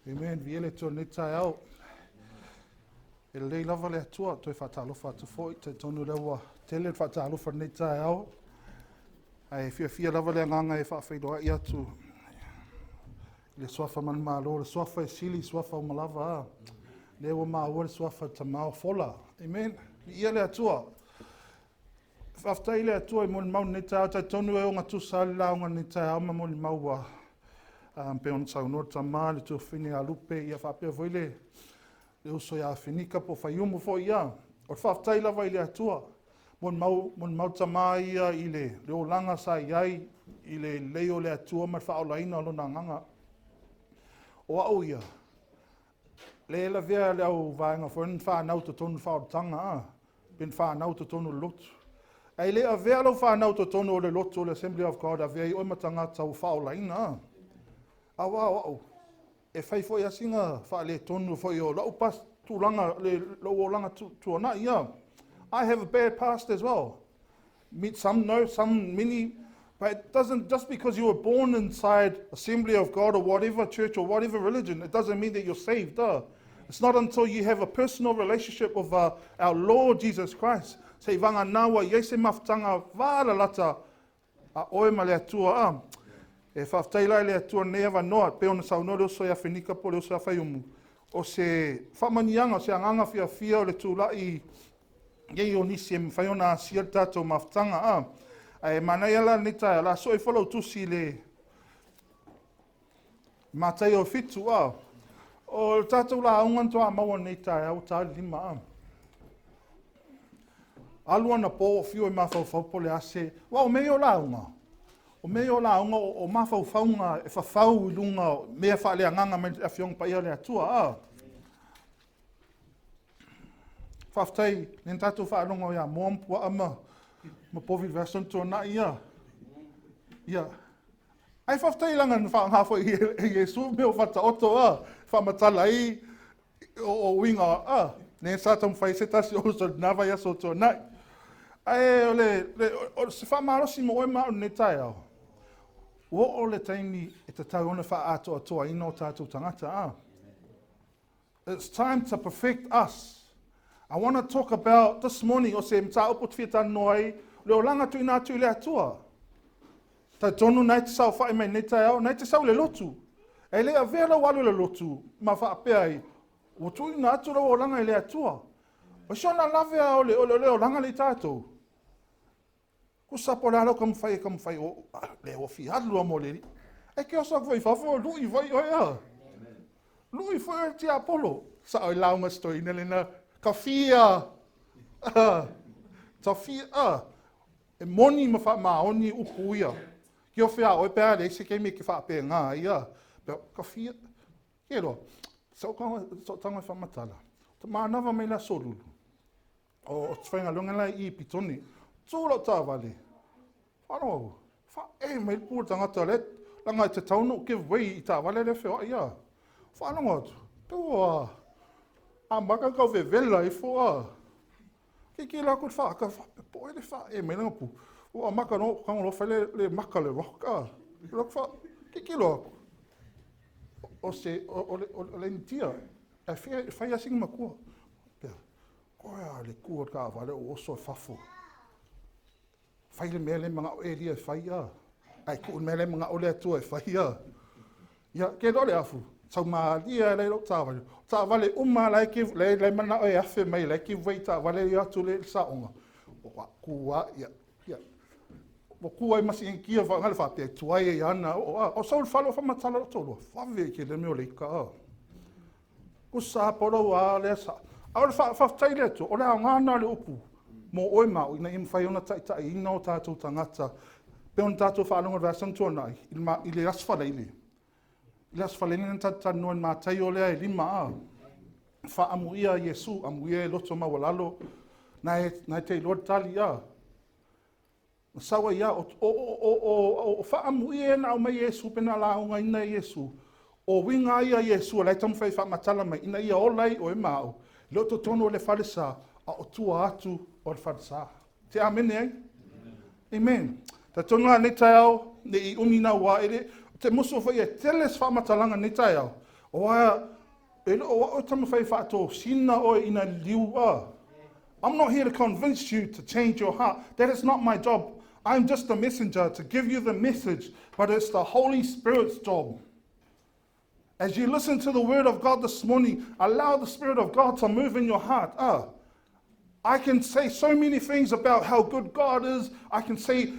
Amen. Viia le Atua i lenei taeao. E lelei lava le Atua, toe faatalofa atu foi, talitonu lea ua tele le faatalofa i lenei taeao. Ae fiafia lava le agaga e faafeiloai atu i le suafa manumalo, le suafa e sili i suafa uma lava. A. Lea ua maua le suafa Tama o Fola. Amen. Viia le Atua. Faafetai i le Atua i molimau i lenei taeao. E talitonu e ogatusa lava le lauga i lenei taeao ma molimau ua pei ona saunoa le tama, le tuafafine ia Lupe, ia faapea foi le uso ia Finika po o Faiumu foi ia. O le faafetai lava i le Atua. Molimau, molimau tama ia i le, le olaga sa i ai i le lelei o le Atua ma le faaolaina o lona agaga. O au ia, le lavea le au vaega foi na fanau totonu faaolataga a, pe na fanau totonu o le lotu. Ae le avea lau fanau totonu o le lotu o le Assembly of God, avea ai oe ma tagata ua faaolaina a. Aua o au, e fai foi lava sina faaletonu foi o lau pas, tulaga, le, lou olaga tu, tuanai a. I have a bad past as well. Some know, some many, but it doesn't, just because you were born inside Assembly of God or whatever church or whatever religion, it doesn't mean that you're saved. It's not until you have a personal relationship with our Lord Jesus Christ. Se i vanga nawa i ai se mafutanga vālalata a oe ma le Atua a. E whaaftai lai le Atua nei avanoa, pe ona saunoa le oso ia Fenika po le oso ia Whaiumu. O se whamanianga, o se anganga fia fia o le tūlai iai o nisi e mafai ona asia le tatou mafutaga a. Ae manaia la lenei taeao, o le a soo ifo lau tusi i le Mataio 7 a. O le tatou lauga na toa maua lenei taeao ua ta le 5 a. Alu anapo o fiu e mafaufau po o le a se... Aua o mea ia o lauga, o mea ia o lauga o mafaufauga e fafau i luga o mea faaleagaga mai le Afioga Paia a le Atua a. Faafetai lea na tatou faalogo ia Moa ma Puaa ma ma Povi i le vaiaso na tuanai ia. Ia. Ae faafetai leaga na faaaoga foi e Iesu mea o Faataoto a, faamatala ai o uiga a, lea sa taumafai ai se tasi o uso i lena vaiaso ua tuanai. Ae o le, le o se faamalosi mo oe ma au i lenei taeao, ua oo le taimi e tatau ona faaatoatoaina o tatou tagata a. It's time to perfect us. I want to talk about this morning, o se mataupu te fia talanoa ai, le olaga tuuina atu i le Atua. Talitonu na e te saofai mai nei taeao, na e te sau i le lotu. E le avea lau alu i le lotu ma faapea ai, ua tuuina atu lau olaga i le Atua. O si ona lave a o le, o le, o le olaga le i tatou. Tusa po o le a lau taumafai e taumafai o le ua fia alu lava mo le Alii. E te oso atu foi i fafo, lui foi oe a. Lui foi oe e le tiapolo. Sao i lauga si toeaina lena, tafia, tafia, a. E moni ma faamaoni upu ia. Tiofe a oe pe a leai se taimi e te faapena ai a. Tafia, ke loa, sa ou tago e faamatala. Manava mai le aso Lulu, o te faigaluega la i i Petone. Tu lau taavale, faalogo atu, faaee mai le pu o le tagata lea, leaga e tatau ona ou give way i taavale lea e feoai a. Faalogo atu, pe ua amata ona tau vevela ifo a. Tilotilo atu i le faata, faapea, po o ai le faaee mai lana pu. Ua amata loa ona tago loa fai le maka o le rock a. Tilotilo atu, o se, o le Initia, ae fai lava sina matua. Faapea, Koe a le tu o le taavale ou oso i fafo. Fai le mea lea e manao Elia e fai a. Ae tuu le mea lea e manao le Atua e fai a. Ia, ke loa le afu, sau malie lava la i lou taavale. O taavale uma la e, la e manao e afe mai, la e give way i taavale ia atu le saoga. Ua tu a, ia, ia. Ua tu ai ma si Initia wha ngale whapea, tuai e ana, o, a, o sau le fale o whamatala o tōlua, whave ke le mea o le ika a. Tusa po lou a lea sa. A o le faafetai le Atua, o le aoga lena o le upu mo oe ma au, ina ia mafai ona taitaiina o tatou tagata, pei ona tatou faalogo i le vaiaso na tuanai, i le Aso Faraile. I le Aso Faraile na tatou talanoa i le Mataio lea e lima a. Faaamuia Iesu, amuia e loto maualalo, na e, na e te iloa le tali a. Na sau ai lava, o faaamuia ia na aumai e Iesu pe na laugaina e Iesu, o uiga lava ia a Iesu o la e taumafai e faamatala mai ina ia ola ai oe ma au, e le o totonu o le falesa, a o tua atu o le falesa. Te amene ai? Amen. Talitonu la lenei taeao, ne i umi naua, e le, te musu foi e tele se faamatalaga lenei taeao, aua e le o au e taumafai e faatosina oe ina liliu a. I'm not here to convince you to change your heart. That is not my job. I'm just a messenger to give you the message, but it's the Holy Spirit's job. As you listen to the word of God this morning, allow the Spirit of God to move in your heart. I can say so many things about how good God is. I can say,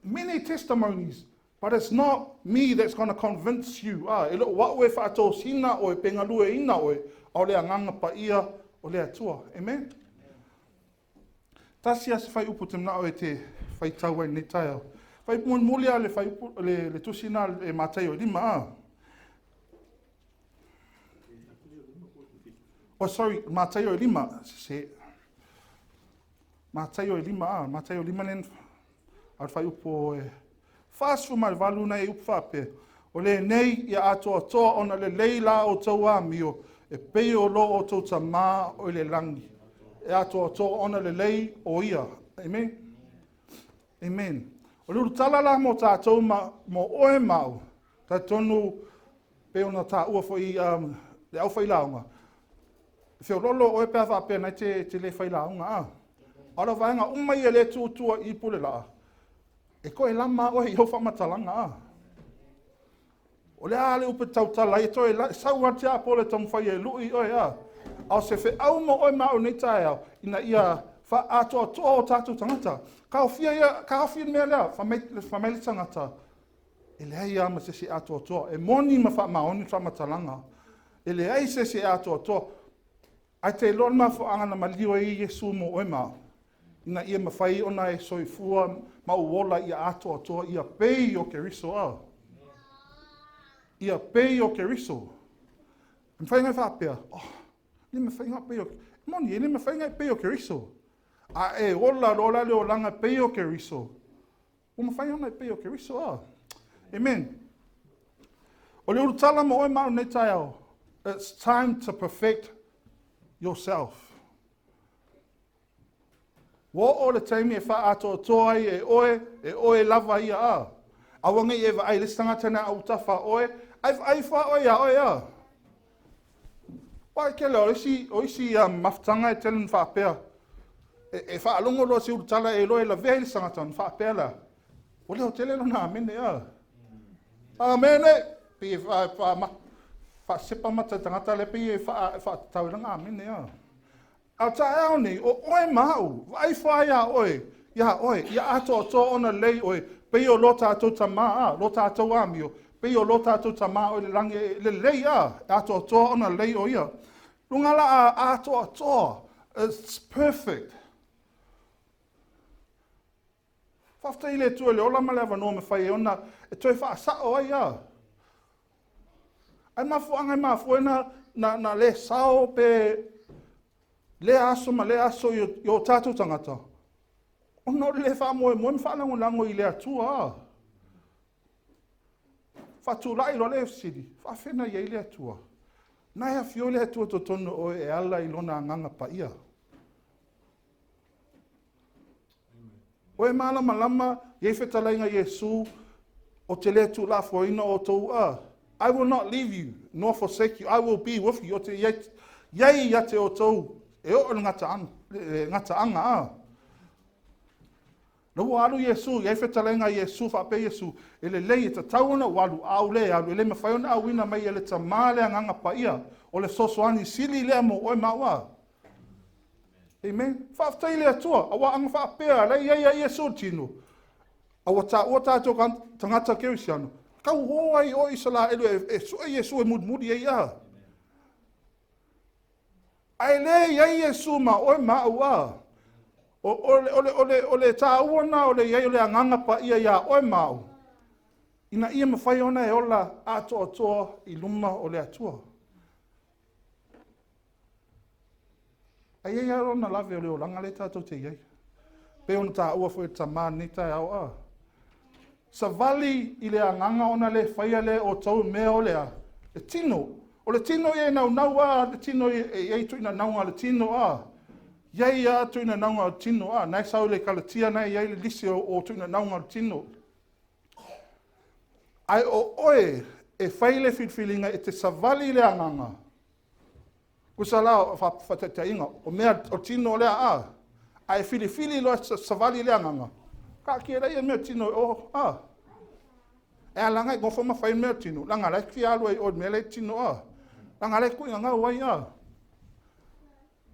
many testimonies, but it's not me that's going to convince you. E le o au e faatosina oe pe galueaiina oe, a o le Agaga Paia o le Atua. Amen? Tasi lava se fuaiupu ou te manao e te faitau ai i lenei taeao. Fuaiupu mulimuli lava le fuaiupu, le tusi lena e Mataio e lima a. Oh, sorry, Mataio e lima. Se. Mataio e lima a. Mataio e lima len. A le fuaiupu e 48 nai upu faapea. O lenei ia atoatoa ona lelei la outou amio, e pei o lo outou Tamā o i le lagi. E atoatoa ona lelei o ia. Amen. Amen. O le ulutala la mo tatou ma mo oe ma au, talitonu pei ona taua foi le aufailauga, feololo oe pe a faapea na te, te le failauga a. A o le vaega uma ia le tutua i pule laa, e toe lama oe i ou faamatalaga a. O le a le upu e tautala ai, e toe sau lava le tiapolo e taumafai e lui oe a. A o se feau mo oe ma au nei taeao, ina ia faaatoatoa o tatou tagata. Taofia ia, taofi le mea lea, fai mai le tagata, e leai lava ma se isi e atoatoa. E moni ma faamaoni le faamatalaga. E leai se isi e atoatoa. Ae te iloa le mafuaaga na maliu ai Iesu mo oe ma au, ina ia mafai ona e soifua ma ou ola ia atoatoa ia pei o Keriso a. Ia pei o Keriso. E mafai ona e faapea, oh, le mafai ona pei o, moni, e le mafai ona e pei o Keriso. A e ola loa la le olaga pei o Keriso, ua mafai ona e pei o Keriso a. Amen. O le ulutala mo oe ma au nei taeao, it's time to perfect yourself. Ua oo le taimi e faaatoatoa ai e oe, e oe lava ia a. Aua ne i e vaai i le isi tagata na autafa oe, ai vaai fa oe ia oe a. Aua e tele o isi, o isi mafutaga e tele na faapea, e faalogo loa i se ulutala e iloa e lavea ai le isi tagata ona faapea lea, ua leotele lona amene ea. Amene! Pei e faasepa mata i le tagata lea pei e faatatau i lana amene ea. A o taeao nei, o oe ma au, vaai fua ia oe, ia oe, ia atoatoa ona lelei oe, pei o lo tatou Tama a, lo tatou amio, pei o lo tatou Tama o i le lagi e lelei a, e atoatoa ona lelei o ia. Luga la a atoatoa, it's perfect. Faafetai i le Atua i le ola ma le avanoa mafai ai ona e toe faasao ai a. Ae mafuaaga e mafua ai na le sao pe lea aso ma lea aso i o tatou tagata, ona o le le faamoemoe ma faalagolago i le Atua. A. Faatulai loa le fesili, faafefea na i ai le Atua? Na e afio le Atua i totonu o oe e ala i lona agaga paia. Ua e malamalama, e i ai fetalaiga Iesu, ou te le tuulafoaina outou a. I will not leave you nor forsake you. I will be with you. Ou te i ai ia te outou e oo i le gataaga a. Na ua alu Iesu, e i ai fetalaiga Iesu faapea Iesu, e lelei e tatau ona ou alu, a ou le alu, e le mafai ona auina mai e le Tama le agaga paia, o le fesoasoani sili lea mo oe ma au a. Amen. Faafetai i le Atua, aua ana faapea, la e i ai a Iesu i le tino, a ua taua tatou tagata kerisiano, tau o ai o Isaraelu e sue Iesu e mulimuli ai a. Ae le i ai Iesu ma oe ma au a. O le taua na o le i ai o le agaga paia ia oe ma au, ina ia mafai ona e ola atoatoa i luma o le Atua. Ae i ai lava lona lave o le olaga lea tatou te i ai. Pei ona taua foi e le tama i lenei taeao a. Savali i le agaga ona le faia lea e outou mea o le a? Le tino. O le tino ia e naunau a, le tino e i ai tuinanauga a le tino a. I ai a tuinanauga o le tino a. Na e sau i le Kalatia na e i ai le lisi o tuinanauga o le tino. Ae o oe e fai le filifiliga e te savali i le agaga. Tusa la o faataitaiga, o mea o tino lea a, ae filifili loa savali i le agaga, taatia laia mea tino e o a. E ala ona e nofo ma fai mea tino, leaga la e fia alu ai i o i le mea la e tino a. Leaga la e tuuina ai a.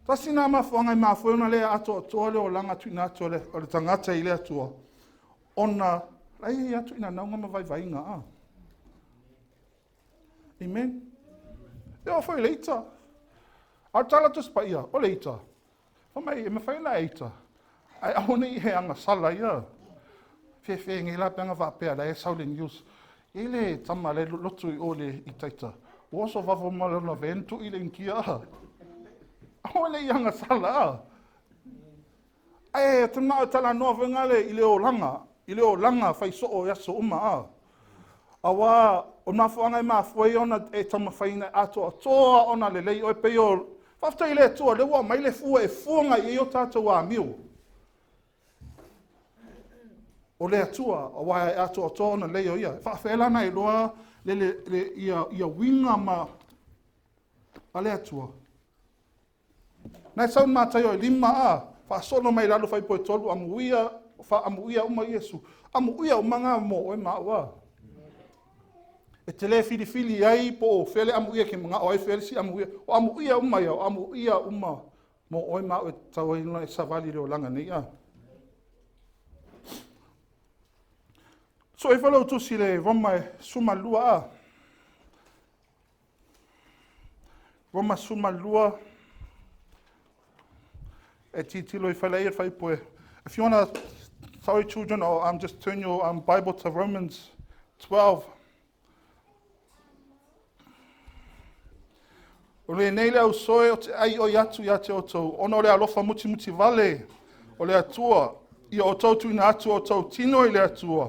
Tasi lena mafuaaga e mafua ai ona le atoatoa le olaga tuuina atu o le tagata i le Atua, ona la e i ai lava tuuina ma vaivaiga a. Amen. E oo foi i le ita. A o le tala Tusi Paia, o le ita. Fai mai, e mafai ona e ita, ae aua ne i e agasala ia. Fefe nei la pe ana faapea la e sau le news. E i ai le tama la e lotu i o le itaita. Ua oso vavo ma lona van tui le Initia. Aua ne i agasala a. Ae ou te manao e talanoa foi nale i le olaga, i le olaga fai soo i aso uma a. Aua o mafuaaga e mafua ai ona e taumafaiina e atoatoa ona lelei oe pei o faafetai i le Atua lea ua aumai le fua e fua agai i ai o tatou amio. O le Atua, aua e atoatoa ona lelei o ia. E faafefea la ona iloa le, ia uiga ma a le Atua? Na e sau i Mataio e 5 a, faasolo mai lalo fuaiupu e 3, amuia, faaamuia uma Iesu. Amuia uma na mo oe ma au a. E te le filifili ai po o fea le amuia e te manao ai, fea le isi amuia. O amuia uma ia, o amuia uma mo oe ma au e tatau ai ona e savali i le olaga nei a. Sue ifo lau tusi i le Roma e 12 a. Roma 12 e titilo i whaila ia fuaiupu e. If you wanna, sorry children, or just turn your Bible to Romans 12. O lenei le ausoe o te ai oi atu ia te outou, ona o le alofa mutimuti vale o le Atua, ia outou tuuina atu o outou tino i le Atua,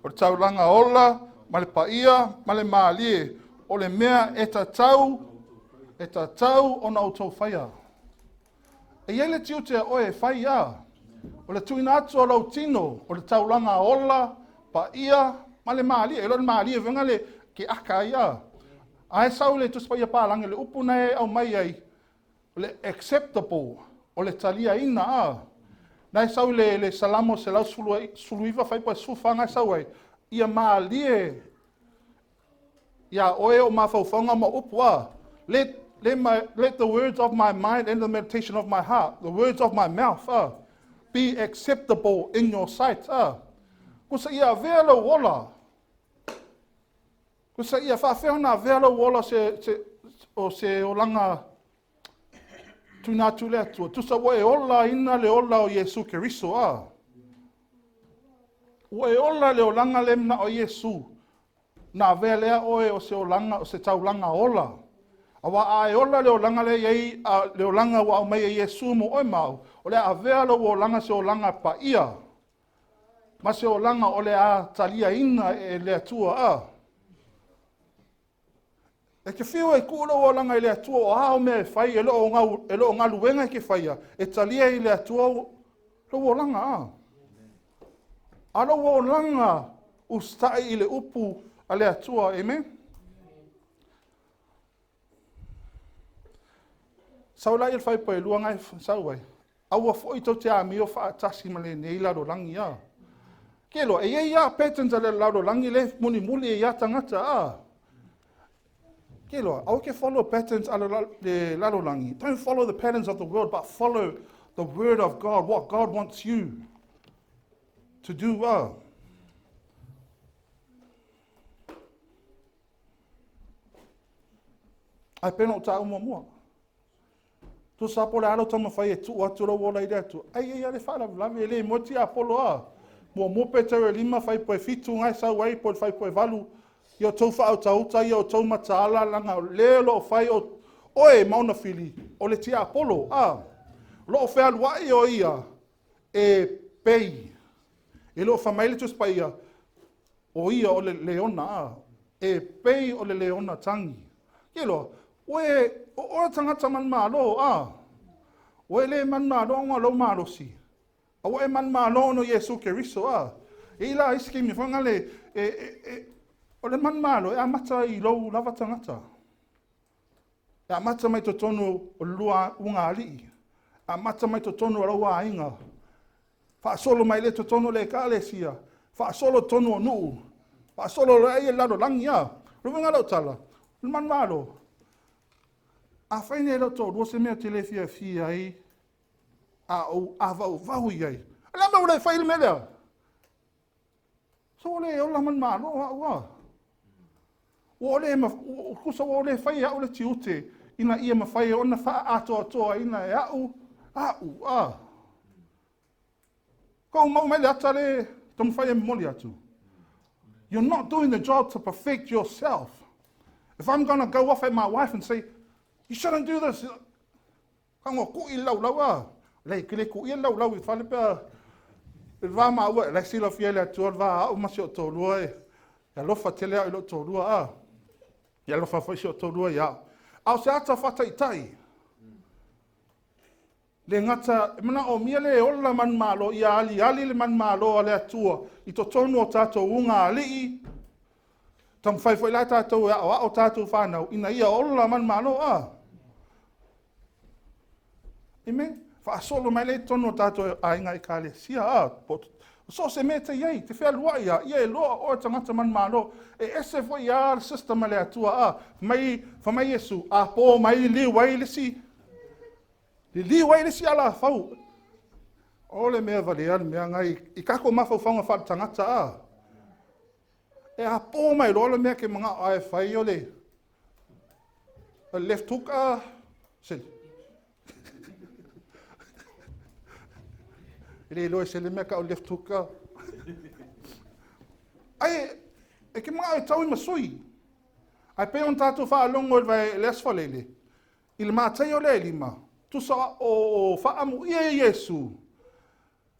o le taulaga ola ma le paia ma le mālie, o le mea e tatau, e tatau ona outou faia. E i ai le tiute a oe e fai a, o le tuuina atu o lou tino, o le taulaga ola, paia ma le mālie. E le o le mālie foi le ke aka ai a. Ae sau le Tusi Paia Palangi, le upu na e aumai ai, o le acceptable, o le taliaina a. Na e sau le Salamo 119 fuaiupu 14 na e sau ai, ia malie ia oe o mafaufauga ma upu a. Let the words of my mind and the meditation of my heart, the words of my mouth, be acceptable in your sight. Kusa ia avea lou ola. Kusa ia faafea ona avea lou ola se, o se olaga tuina atu le Atua. Tusa ua e ola ina le ola o Iesu Keriso a. Ua e ola le olaga le mna o Iesu. Na avea lea oe o se olaga o se taulaga ola. Aua a e ola le olaga le iai le olaga ua aumai e Iesu mo oe mau, o le avea lou olaga se olaga paia. Ma se olaga o le a taliaina e le Atua a. E te fiu e tuu lou olaga i le Atua o a au mea e fai e loo gau, e loo galuega e te faia, e talia i le Atua lou olaga a. A lou olaga usitai i le upu a le Atua, amen. Sau la i le fuaiupu e 2 na e sau ai, aua foi tou te amio faatasi ma lenei lalolagi a. Ke loa, e iai lava patterns a le lalolagi le mulimuli e ia tagata a. Ke loa, aua ke follow patterns a le lalolagi. Don't follow the patterns of the world, but follow the word of God, what God wants you to do. Ai pena o ta muamua. Tusa po le alo taumafai e tuu atu lou ola i le Atua. Ai ai le faalavelave e le moe tiapolo a. 1 Petero 5 fuaiupu 7 nai sau ai po le fuaiupu 8. Ia outou faautauta, ia outou mataala, laga o le o lo o fai o oe ma ona fili, o le tiapolo a. O lo o fealuai o ia e pei. E le o fai mai le Tusi Paia, o ia o le leona a. E pei o le leona tagi. Ke loa, oe, o oe tagata manumalo a. Oe le manumalo ona o lou malosi. A ua e manumalo ona o Iesu Keriso a. E i la isi taimi foi le e, o le manumalo e amata i lou lava tagata. E amata mai totonu o le lua ugalii. Amata mai totonu o lau aiga. Faasolo mai le totonu o le ekalesia. Faasolo totonu o nuu. Faasolo le ai e lalolagi a. Le uiga lau tala, o le manumalo, a fai nei lau toalua se mea te le fiafia ai, a ou avauvau i ai. O le a mea ua le fai le mea lea? So le ola manumalo au a. Ua le kusa ua le fai au le tiute ina ia mafai ona faaatoatoaina e au au a. Ko mau mai le ata le taumafai e momoli atu. You're not doing the job to perfect yourself. If I'm going to go off at my wife and say, you shouldn't do this, ka ngo ku i lau lau a. Le ke le ku i lau lau i fale pe le va ma ua le sila fia le atua le va au ma si o tolua e. E alofa tele au i lo tolua a. E alofa foi si o tolua ia. A o se ata faataitai. Le gata, e mana o mia le ola manumalo, ia ali ali le manumalo a le Atua, i totonu o tātou ugalii, taumafai foi la tātou e aoao tātou whanau, ina ia ola manumalo a. Amen. Faasolo mai le totonu o tātou aiga ekalesia a. So se mea te iai, te fealuai ia, ia e loa oe tagata manumalo, e ese foi ia le system a le Atua a. Mai, fa mai Iesu, a po mai liliu ai le si, liliu ai le si ala fau. O le mea valea le mea ngai, i kako mafaufauga faale-tagata a. E a po mai loa le mea ke mga ai fai o le left hook a. Se. E le iloa e se le mea ka o left hook a. Ai, e ke mga e tau i masui. Ai pe on tātou whaalongo i vai le aso faleile. I le mātai o le lima. Tusa o whaamu ia e Iesu.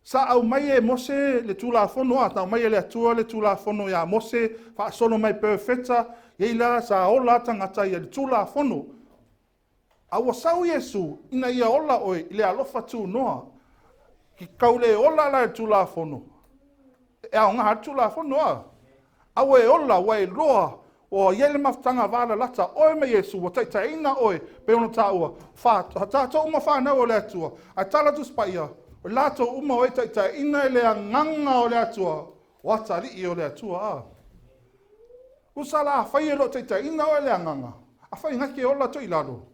Sa au mai e Mose le tulafono a, tau mai e le Atua le tulafono ia Mose, faasolo mai perfecta, ia la sa ola tagata ia le tulafono. A ua sau Iesu ina ia ola oe i le alofa tunoa. Ki kau le ola la le tulafono. E ao ngā tulafono a. A ua e ola, ua e loa, Ua i ai le mafutaga valalata oe ma Iesu, ua taitaiina oe, pei ona taua, fa, tatou uma fanau o le Atua, ae tala Tusi Paia, o latou uma o e taitaiina e le Agaga o le Atua, o atalii o le Atua. A. Tusa la afai e le o taitaiina oe e le Agaga, afai na te ola toilalo,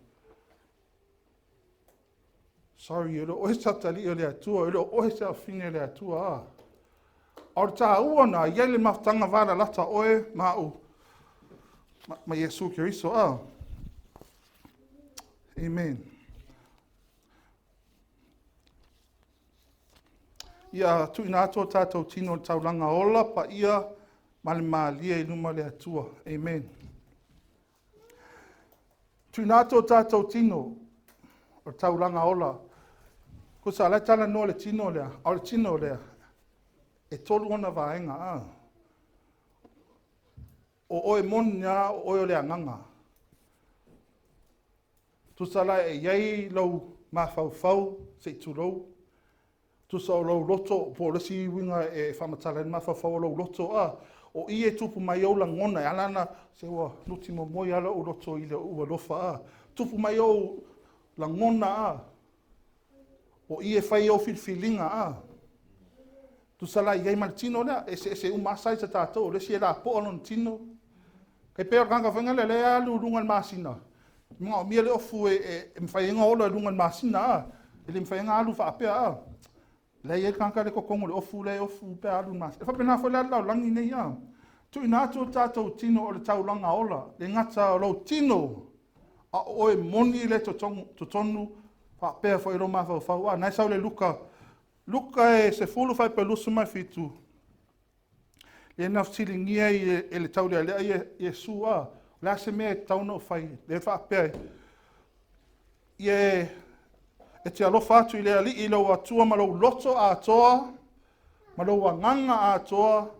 sorry, e le o oe se atalii o le Atua, e le o oe se afafine o le Atua. A. A o le taua na, i ai le mafutaga valalata oe ma au ma Iesu Keriso. A. Amen. Ia tuuina atu o tatou tino i le taulaga ola, paia ma le malie i luma o le Atua. Amen. Tuuina atu o tatou tino o le taulaga ola. Tusa o la e talanoa le tino lea, a o le tino lea, e tolu ona vaega. A. O oe moni lava o oe o le agaga. Tusa la e i ai lou mafaufau, se i tulou, tusa o lou loto, po o le isi uiga e faamatala ai le mafaufau o lou loto, a, o i e tupu mai ou lagona, e ala ona se ua nuti momoi lava lou loto i lou alofa, a, tupu mai ou lagona, a, o i e fai ai ou filifiliga, a. Tusa la e i ai ma le tino lea, e eseese uma lava size a tatou, o le isi e lapoa lona tino. E pei o le tagata foi lea o lea e alu i luga o le masina, e manaomia le ofu e mafai ai ona ola i luga o le masina, a. E le mafai ona alu faapea, a. La e i ai le tagata lea e totogo i le ofu lea e ofu pe a alu i le masina. E faapena foi la le lalolagi nei, a. Tuuina atu o tatou tino o le taulaga ola, le gata o lou tino, a o oe moni lea e totonu faapea foi lou mafaufau. A, na e sau le Luka, Luka e 10 fuaiupu 27, lea na fesiligia ai e le taulealea Iesu, a, o le a se mea e tatau ona ou fai? Lea e faapea, ia e te alofa atu i le Alii i lou Atua ma lou loto atoa, ma lou agaga atoa,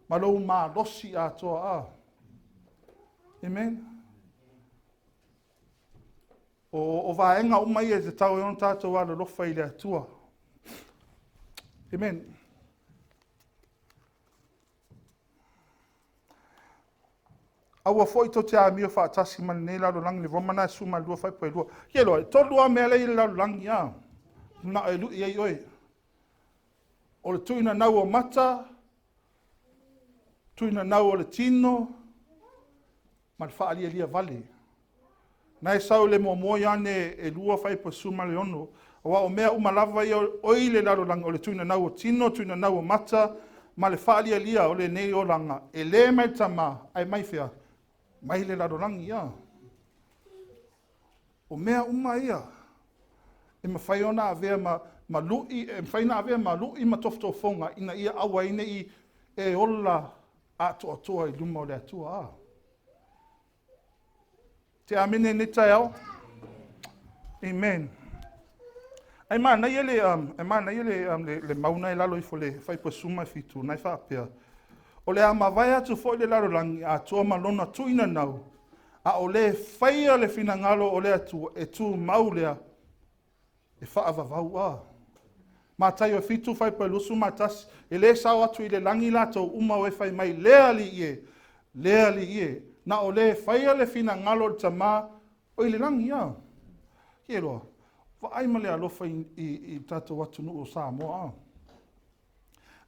ma lou malosi atoa. A. Amen. O vaega uma ia e tatau ai ona tatou alolofa i le Atua. Amen. Aua foi tou te amio faatasi ma lenei lalolagi, le Roma 12 fuaiupu 2. Ia loa, e tolu lava mea la e i le lalolagi, a, manao e lui ai oe. O le tuinanau o mata, tuinanau o le tino, ma le faalialia vale. Na e sau i le muamua Ioane e 2 fuaiupu 16, aua o mea uma lava ia oi le lalolagi, o le tuinanau o tino, tuinanau o mata, ma le faalialia o lenei olaga, e le mai le Tama, ae mai fea? Mai le lalolagi, ia. O mea uma ia e mafai ona avea ma lui, e mafai ona avea ma lui ma tofotofoga ina ia aua ai ne i e ola atoatoa i luma o le Atua. A. Te amene nei taeao. Amen. Ai manaia le ai manaia le mauna e lalo ifo le fuaiupu 17 na e faapea, o le a mavae atu foi le lalolagi atoa ma lona tuinanau, a o le faia le finagalo o le Atua e tumau lea e faavavau. A. Mataio 7 fuaiupu 21, e le sao atu i le lagi latou uma o e fai mai, le Alii e, le Alii e, na o le faia le finagalo o le Tama o i le lagi. A. Ia loa, vaai ma le alofa i tatou atunuu o Samoa. A.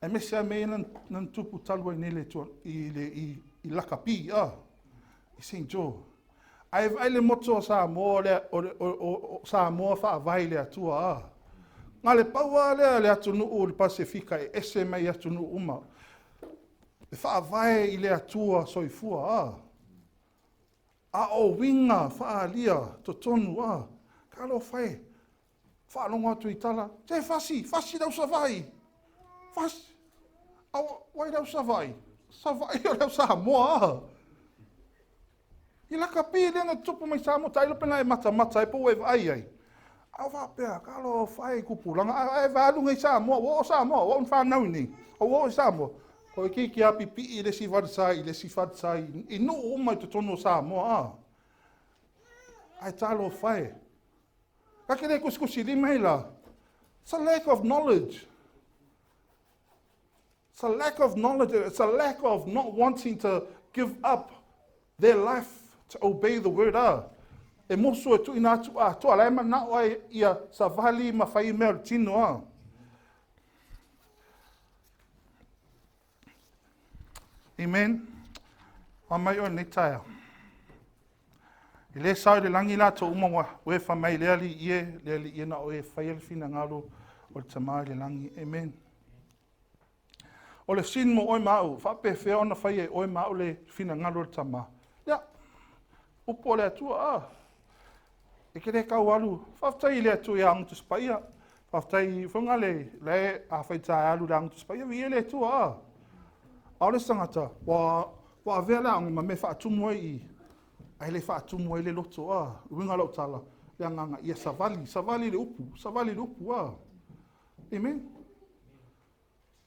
Aemaise lava mea ia na tupu talu ai nei i Lakapi, a, i St. Joe. Ae vaai le moto o Samoa, o Samoa faavae i le Atua. A. Na le pau lava lea le atunuu o le Pasefika e ese mai atunuu uma. E faavae i le Atua soifua. A. A o uiga faaalia totonu, a, talofa e, faalogo atu i tala, se fasi, fasi lau Savaii, fasi, a uai lau Savaii, Savaii o lau Samoa, a. I lakapi lea na tupu mai Samoa, tailo pe na e matamata ai po ua e vaai ai. A o faapea, talofa e i tupulaga, a e valu nei Samoa, ua oo Samoa, ua ou fanau i nei, ua oo i Samoa. Ko e keiki a pipii i le isi falesa i le isi falesa i nuu uma i totonu o Samoa, a. Ae talofa e. Ka te le tusitusi lima ai la. It's a lack of knowledge. It's a lack of knowledge. It's a lack of not wanting to give up their life to obey the word a. E moso e tuuina atu atoa, la e manao ai ia savali ma fai mea o le tino a. Amen. Wa mai oe lenei taeao. E le sao i le lagi latou uma ua ua e fai mai le Alii e, le Alii e, na o e faia le finagalo o le Tama i le lagi. Amen. O le sin mo oe ma au, faapefea ona faia e oe ma au le finagalo o le Tama. Ia, upu o le Atua, a. E ke le kau alu, faafetai i le Atua i Aoga Tusi Paia. Faafetai foi le le a fai ta alu le Aoga Tusi Paia, viia le Atua, a. A o le tagata, ua avea le aoga ma mea faatumu ai i, ae le faatumu ai le loto, a. Uiga lau tala, le agaga ia savali, savali le upu, savali le upu, a. Amen.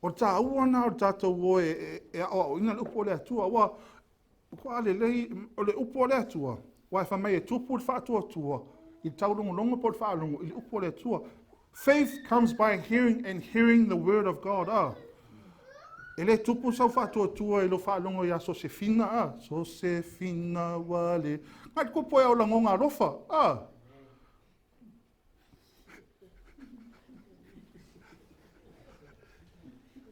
O le tāua na o le tatou o e aoaoina le upu o le Atua, ua matua lelei o le upu o le Atua, ua e fai mai e tupu le faatuatua i le taulogologo po o le faalogo i le upu o le Atua. Faith comes by hearing and hearing the word of God. Ah. E le tupu sau faatuatua i lo faalogo ia Sosefina, ah. Sosefina wale. Ngai kupu e au lagonga alofa, ah.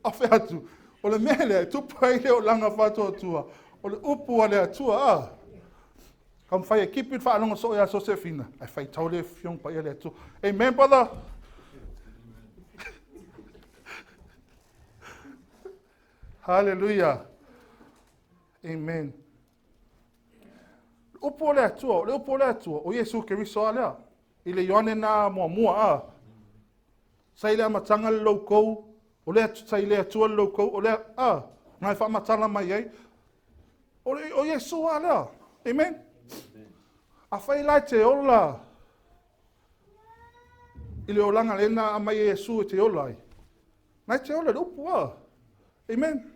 Afe atu, o le mea lea, e tupu ai le olaga faatuatua, o le upu a le Atua, ah. Ka mawhai e kipi le faalogo soo ia Sosefina, ai faitau le Afioga Paia le Atua. Amen, brother. Hallelujah. Amen. Upu o le Atua, o le upu o le Atua, o Iesu Keriso a lea. I le Ioane na muamua a. Sa i le amataga le loukou, o le sa i le Atua le loukou, o le a, ngai whaamatala mai ai. O, le, o Iesu a lea. Amen. A whai lai te ola i le olaga lena a mai e Iesu e te ola ai. Nai te ola le upu a. Amen.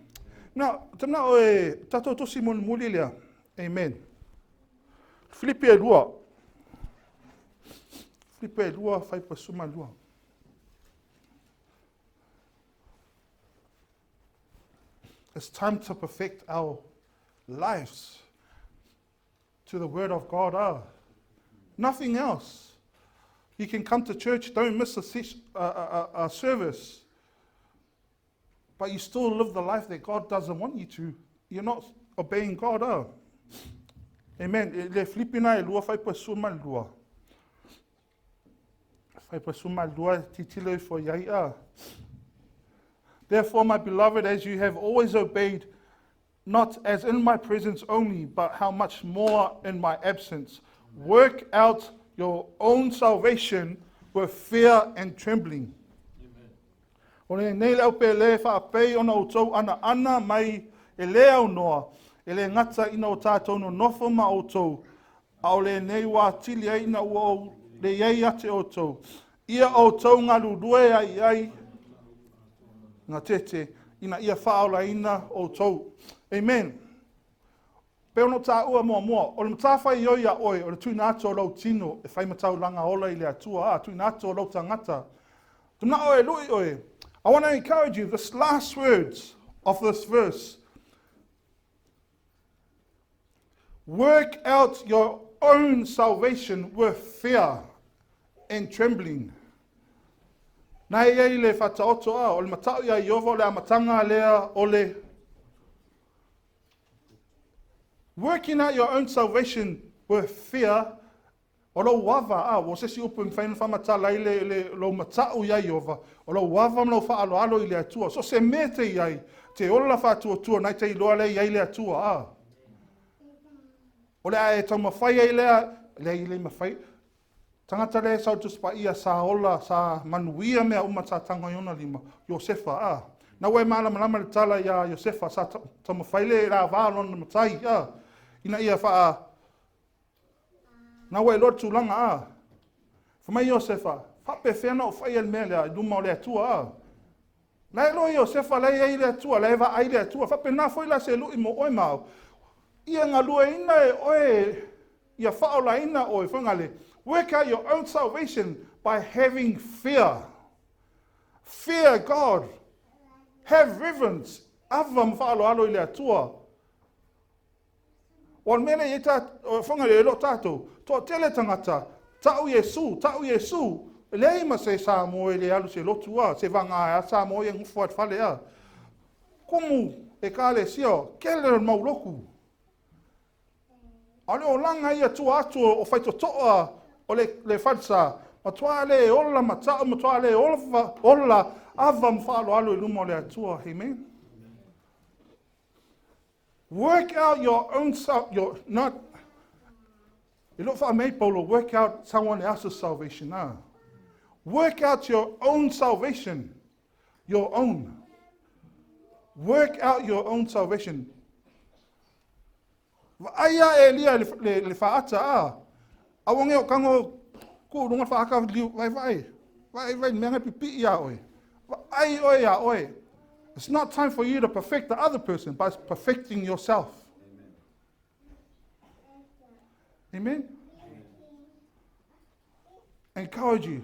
Now, te mea o e tātou tosi mulimuli lea. Amen. Filipi e 2. Filipi e 2, whai pa suma 2. It's time to perfect our lives to the word of God. Ah. Nothing else. You can come to church, don't miss a service, but you still live the life that God doesn't want you to. You're not obeying God. Ah. Amen. E le Filipina e lua fai pa suma lua. Fai pa suma lua titilo i fo iai a. Therefore, my beloved, as you have always obeyed, not as in my presence only, but how much more in my absence, work out your own salvation with fear and trembling. O le nei le au pe le whaapei ona o tau ana ana mai e le au noa, e le ngata ina o tātou no nofo ma o tau, a o le nei wā tili ai ina ua o le iai ate o tau. Ia o tau ngalu rue ai ai, ngā tete, ina ia whaolaina o tau. Amen. Pe ono tā ua mua mua, o le matawhai i oi a oe, o le tuina atu o lau tino, e whai matau langa ola i le atua, a tuina atu o lau tangata. Tuna oe lui oe. I want to encourage you, this last words of this verse. Work out your own salvation with fear and trembling. Na e ei le whataoto a, o le matau ia Iova o le amatanga lea o le working out your own salvation with fear o lou ava a o se si upu e mawhai na whamatala i le lou matau ia Iova o lou ava ma lou whaaloalo i le Atua so se mea te iai te ola whaatuatua nai te iloa le iai le Atua a o le ae tau mawhai ai lea le i le mawhai tangata le sau tuspa ia sa ola sa manuia mea uma sa tanga i ona lima Iosefa a na ua e malamalama le tala ia Iosefa sa taumafai le la vā lona matai a ina ia wha na ua e loa tulaga a fa mai Iosefa faapefea na o fai le mea lea i luma o le Atua a la e loa Iosefa la e ai le Atua la e vaai le Atua faapena foi la se lui mo oe ma au ia galueina e oe ia whaolaina oe whangale work out your own salvation by having fear. Fear God. Have reverence. Ava ma whaaloalo i le Atua. O le mea lea e i ai o Fagalele o tatou, toatele tagata, ta'u Iesu, ta'u Iesu, e leai ma se Samoa e le alu i se lotu a, se vaga a Samoa ia nofo i le fale a. Kumu ekalesia, tele o le mau lotu. A o le olaga ia tua atu o faitotoa o le falesa, matua le ola mata'u, matua le ola, ola ava ma faaaloalo i luma o le Atua. Amen. Work out your own self, your not e leo faamei Paulo, work out someone else's salvation. Ah. Work out your own salvation. Your own. Work out your own salvation. Vaai a Elia le faata a. Aua ne o kago ku lunga faaka liu vai vai. Vai vai mea ngai pipi ia oe. Vaai oe ia oe. It's not time for you to perfect the other person, but it's perfecting yourself. Amen. Encourage you.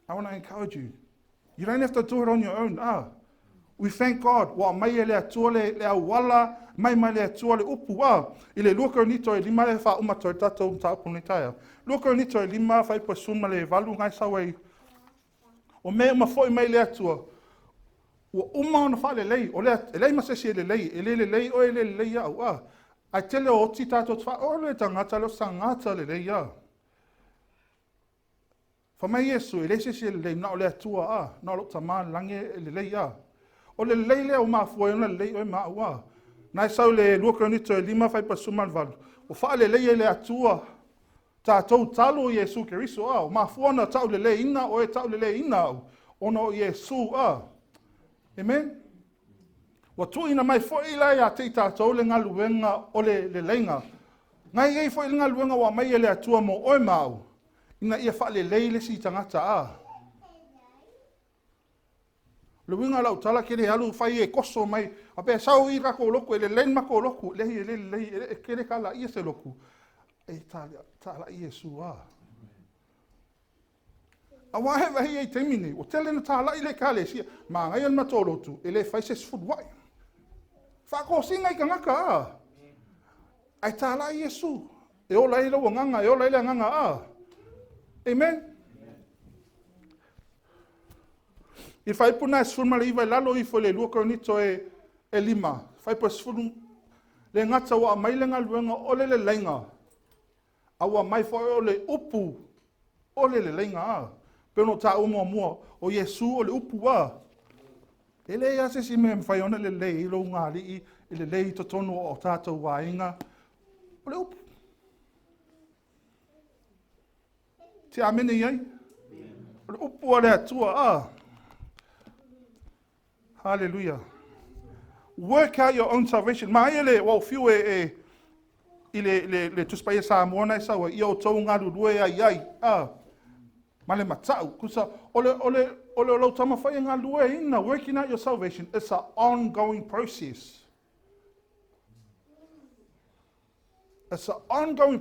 I want to encourage you. You don't have to do it on your own. Ah. We thank God. Ua mai e le Atua le auala, mai mai le Atua le upu. Ah. I le 2 Korinito e 5 le faauma atu ai tatou mataupu nei taeao. 2 Korinito e 5 fuaiupu 18 ngai sau ai. O mea uma foi mai le Atua. Ua uma ona faalelei. O le, e leai ma se isi e lelei. E le lelei oe, e le lelei au. Ah. Ae tele o oti tātou te o le tagata le o tagata lelei a. Fa mai Iesu, e leai se isi e lelei, na o le Atua a, na o lou Tamā i le lagi e lelei a. O le lelei lea o mafua ai ona lelei oe ma au a. Na e sau le 2 Korinito e 5 fuaiupu 18. O faalelei e le Atua tatou talu o Iesu Keriso a. O mafua ona tau lelei ina oe tau lelei ina au. Ona o Iesu a. Amen. Ua tuuina mai foi la ia te i tatou le galuega o le leleiga. Ngai ei foi le galuega ua mai e le Atua mo oe ma au, ina ia faalelei le isi tagata a. Le uiga o lau tala ke le alu fai e koso mai, a pe sau i kako loku, e lelei le makou lotu, leai e le lelei, e ke le kala ia se lotu. E ta la Iesu a. Aua he vahi ai taimi nei, o tele na tālai le ekalesia, manaia le matou lotu, e le fai se 10 ai. Faakosina i tagata a. Ae tālai Iesu. E ola ai lau agaga, e ola ai le agaga a. Amen. I fuaiupu na e 19 i lalo ifo i le 2 Korinito e 5, fuaiupu e 10, le gata ua aumai le galuega o le leleiga, a ua mai foi o le upu o le leleiga a. Pe ono taua muamua, o Iesu o le upu a. E leai lava se isi mea e mafai ona lelei ai lou ugali'i, e lelei i totonu o tatou aiga. O le upu. Te amene i ai? O le upu a le Atua a. Hallelujah. Work out your own salvation. Ma ia le ua fiu e i le Tusi Paia Samoa na e sau ai, ia outou galulue ai ai, a, ma le mata'u. Kusa, o le lau taumafai e galulue ina, working out your salvation, it's an ongoing process. It's an ongoing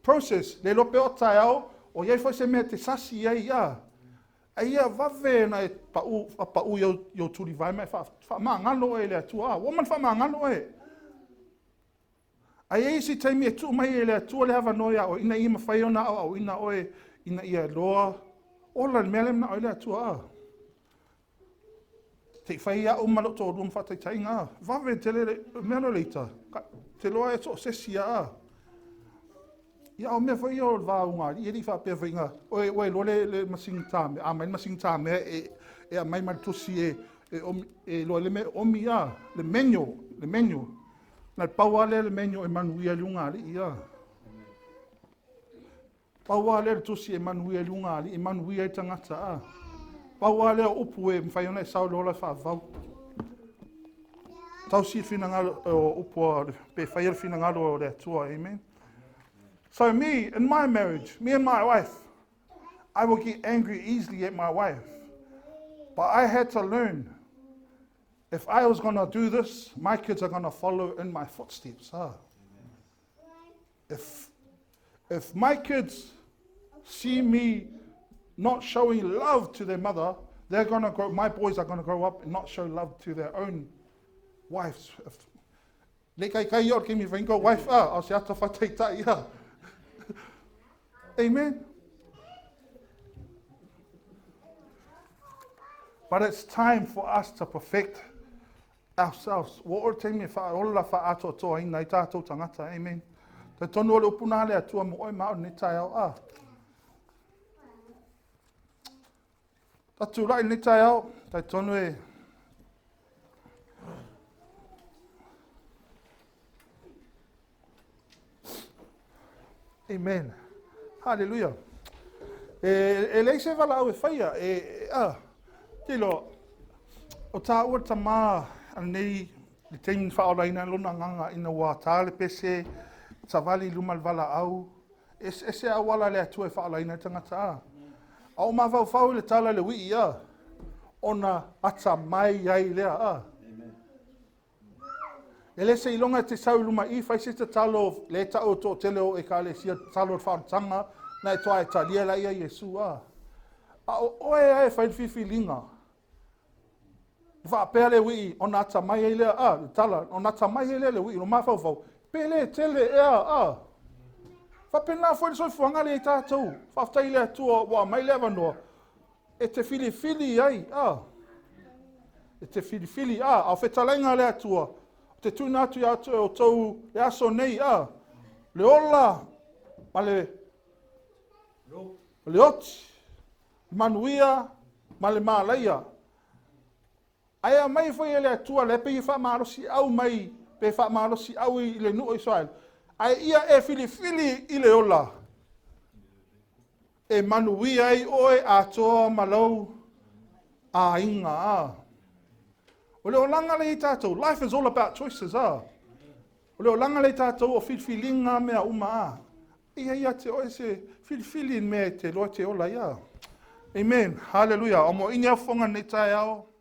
process. Le iloa pe o taeao, o iai foi se mea te sasi ai a. Ai ia vave na e pau, pau i au tulivae ma e faamagalo e le Atua. A, ua ma le faamagalo e. Ai ai isi taimi e tuu mai e le Atua le avanoa ia oe, ina ia mafai ona aoaoina oe, ina ia loa, ola le mea le manao ai le Atua a. Te i fai au ma lou toalua ma faataitaiga a. Vave tele le mea lea o le ita. Te loa e so o sesi a. Ia o mea foi ia o le va ugalii, e le i faapea foi ina, oe ua iloa le masini tamea, a mai le masini tamea e aumai ma le tusi e, omi, e iloa le mea e omi a, le manual, le manual. Na le pau lava lea le manual e manuia i le ugali'i a. Pau lava lea le tusi e manuia i le ugali'i, e manuia ai tagata a. Pau lava lea o upu e mafai ona e sao le ola e faavavau. Tausi le finagalo o upu pe faia le finagalo o le Atua. Amen. So me, in my marriage, me and my wife, I will get angry easily at my wife. But I had to learn, if I was going to do this, my kids are going to follow in my footsteps. Huh? If my kids see me not showing love to their mother, they're going to grow, my boys are going to grow up and not show love to their own wives. If, Le taitai o le taimi e fai ai wife a, o se ata faataitai a. Amen. But it's time for us to perfect ourselves. Ua oo le taimi e faaola faaatoatoaina ai tatou tagata. Amen. Talitonu o le upu na a le Atua mo oe ma au i lenei taeao. A. Ta tulai i lenei taeao, talitonu e Amen. Hallelujah. E, e leai se valaau e faia. E, e, a, tilo, o tāua le tamā a lenei le taimi na faaolaina ai lona agaga ina ua ta le pese, savali i luma le valaau, eseese auala a le Atua e faaolaina ai tagata a. A o mafaufau i le tala i le wii a, ona atamai ai lea a. E le seiloga e te sau i luma i fai se tatalo le tau o toatele o ekalesia tatalo o le faaolataga na e toa e talia laia Iesu a. A o oe lava e fai le filifiliga faapea le uii ona atamai ai lea, a, le tala, ona atamai ai lea le uii, o mafaufau, pe le tele ea, a. Faapena foi le soifuaga lea i tatou. Faafetai i le Atua ua aumai le avanoa e te filifili ai, a. E te filifili, a. A o fetalaiga a le Atua, ou te tuuina atu ia te outou le aso nei, a. Le ola ma le, le oti, le manuia ma le malaia. Ae aumai foi e le Atua lea pei e faamalosiau mai pe faamalosiau i le nuu o Israel. Ae ia e filifili i le ola e manuia ai oe atoa ma lou aiga. A. O le olaga lea i tatou, life is all about choices. A. O le olaga lea i tatou o filifiliga mea uma. A. Ia ia te oe se filifili i mea e te iloa e te ola ai. A. Amen. Hallelujah. O mo ini au fofoga nei taeao.